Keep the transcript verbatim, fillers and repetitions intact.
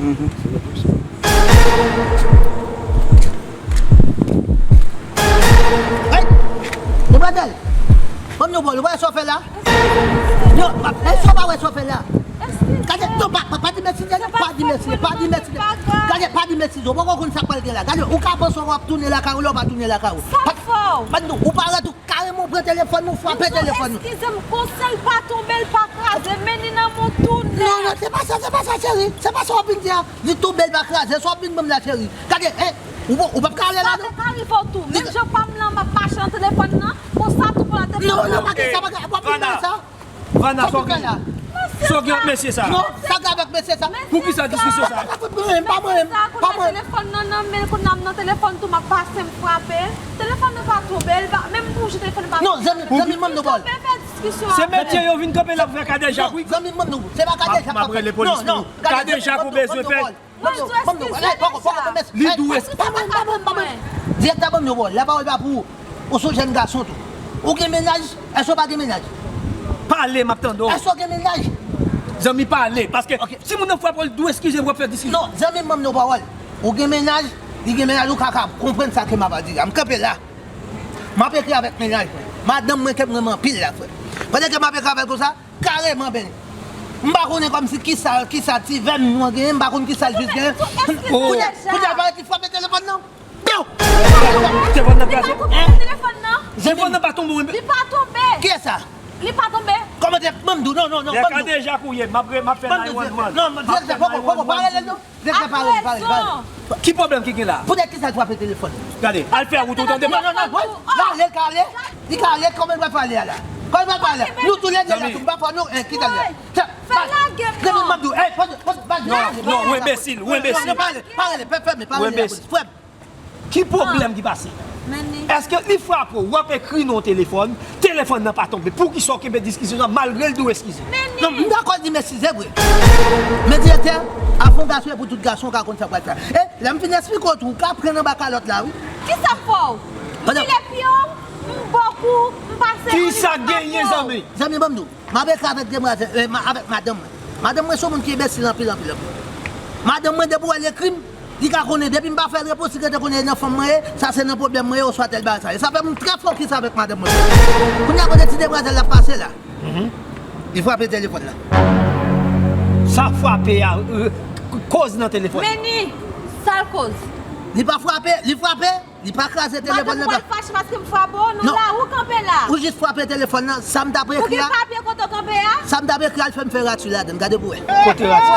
Hey! Demwazèl! Ban m yon bòl, ou pa wè sa w fè la? Non, èske w pa wè sa w fè la? Gade, non, pa, pa, pa di mèsi, Daniel, pa di mèsi, pa di mèsi. Gade, pa di mèsi, ou poko konn sa k pral gen la. Gade, ou ka panse w ap tounen lakay ou, lè w pa tounen lakay ou. Sa k fè w? Ban nou, ou parèt ou kareman pran telefòn nou, frape telefòn nou. Eskize m, konsa l pa tonbe, l pa kraze, men li nan men w tounen. Non, non, se pa sa, se pa sa, cheri. Se pa sa w ap vin di a. Li tonbe, l pa kraze, sa w ap vin ban m la, cheri. Gade, eh, ou, ou p ap ka ale la, non? Sa te ka rive w tou. Menm jan pa m lan, m ap mache nan telefòn nan, konsa tou pou la telefòn nan. Non, non, pa gen sa, pa gen, w ap vin bay sa. Vana, sa w gen? Sa w gen ak mesye sa? Non, sa gen avèk mesye sa? Poukisa diskisyon sa? Pa mwen, pa mwen, pa mwen. Telefòn nan nan men l, kounye a m nan telefòn tou, m ap pase, m frape. Telefòn nan pa tonbe, l pa, menm bouje telefòn nan pa tonbe. Non, zanmi, zanmi, ban m yon bòl. Tonbe, fè diskisyon avè l. Se metye yo vin kanpe la pou fè kadejak, wi. Non, zanmi, ban m yon bòl. Se pa kadejak. M ap rele polis pou ou. Non, non, kadejak ou bezwen fè. Mwen dwe eskize deja. Li dwe eskize. Pa mwen, pa mwen, pa mwen. Direktè, ban m yon bòl. Lapawòl pa pou ou. Ou se yon jèn gason tou. Ou gen mennaj? Èske w pa gen mennaj? Pale, m ap tande w. Èske w gen mennaj? Zanmi, pale. Paske si moun nan frape w, li dwe eskize, w ap fè diskisyon. Non, zanmi, ban m yon pawòl. Ou gen mennaj, li gen mennaj, ou ka, ka konprann sa ke m ap di a. M kanpe la. M ap ekri avèk mennaj mwen. Madanm mwen ke m renmen anpil la, frè. Pandan ke m ap ekri avè l konsa, kareman, ben, m pa konnen kòmsi kisa, kisa ti vèm mwen genyen, m pa konn kisa l jis genyen. Kounye a, kounye a, parèt li frape telefòn nan. Piw! Telefòn nan kraze. Li pa tonbe telefòn nan. Telefòn nan pa tonbe, wi. Li pa tonbe. Kiyès sa? Li pa tonbe. Kòman te, ban m di w, non, non, non, ban m di w. Kadejak ou ye, m ap re-, m ap fè nine one one. Non, direktè, poko, poko, pa rele l non. Direktè, pa rele, pa rele, pa rele. Ki pwoblèm ki gen la? Poutèt kisa l frape telefòn? Gade, al fè wout ou tande. Non, non, non, non. L ale, l ka ale. Li ka ale, kòman l pral ale a la? Kòman l pral ale a? Nou tou lè de la tou, m pa fè nou, eh, kite l la. Fè lage m non. Zanmi, m ap di w, eh, pa, pa, pa, non, non, ou enbesil, ou enbesil. Non, non, pa rele, pa rele, pa rele, pa rele lapolis. Frè m. Ki pwoblèm ki pase? Èske li frape w, w ap ekri non telefòn, telefòn nan pa tonbe? Poukisa w kenbe diskisyon sa malgre l di w eskize? Non, m dakò l di m eskize vre. Men direktè, afè yon gason e pou tout gason, w ka konn sa w pral fè. E lè m fin eksplike w tou, w ka pran anba kalòt la, wi. Kisa m fè w? M file pye w, m bo kou, m pase. Kisa k genyen, zanmi? Zanmi, ban m di w. M ap ekri avèk demwazèl, eh, ma-, avèk madanm mwen. Madanm mwen se yon moun ki enbesil anpil, anpil, anpil. Madanm mwen, depi w wè l ekri m, li ka konnen, depi m pa fè l repons, li gentan konnen e nan fanm mwen ye, sa se nan pwoblèm mwen ye, oswa tèl bagay sa ye. Sa fè m trè fokis avèk madanm mwen. Kounye a, kote ti demwazèl la ap pase la. Li frape telefòn la. Sa frape a, euh, koz nan telefòn. Men ni, sa l koz. Li pa frape, li frape. Li pa kraze telefòn nan. Madanm ou pral fache paske m frape w, nou la, ou kanpe la. Ou jis frape telefòn nan, sa m t ap ekri a. Ou gen papye kote w kanpe a? Sa m t ap ekri a, l fè m fè rati ladann, gade pou wè. Kote rati?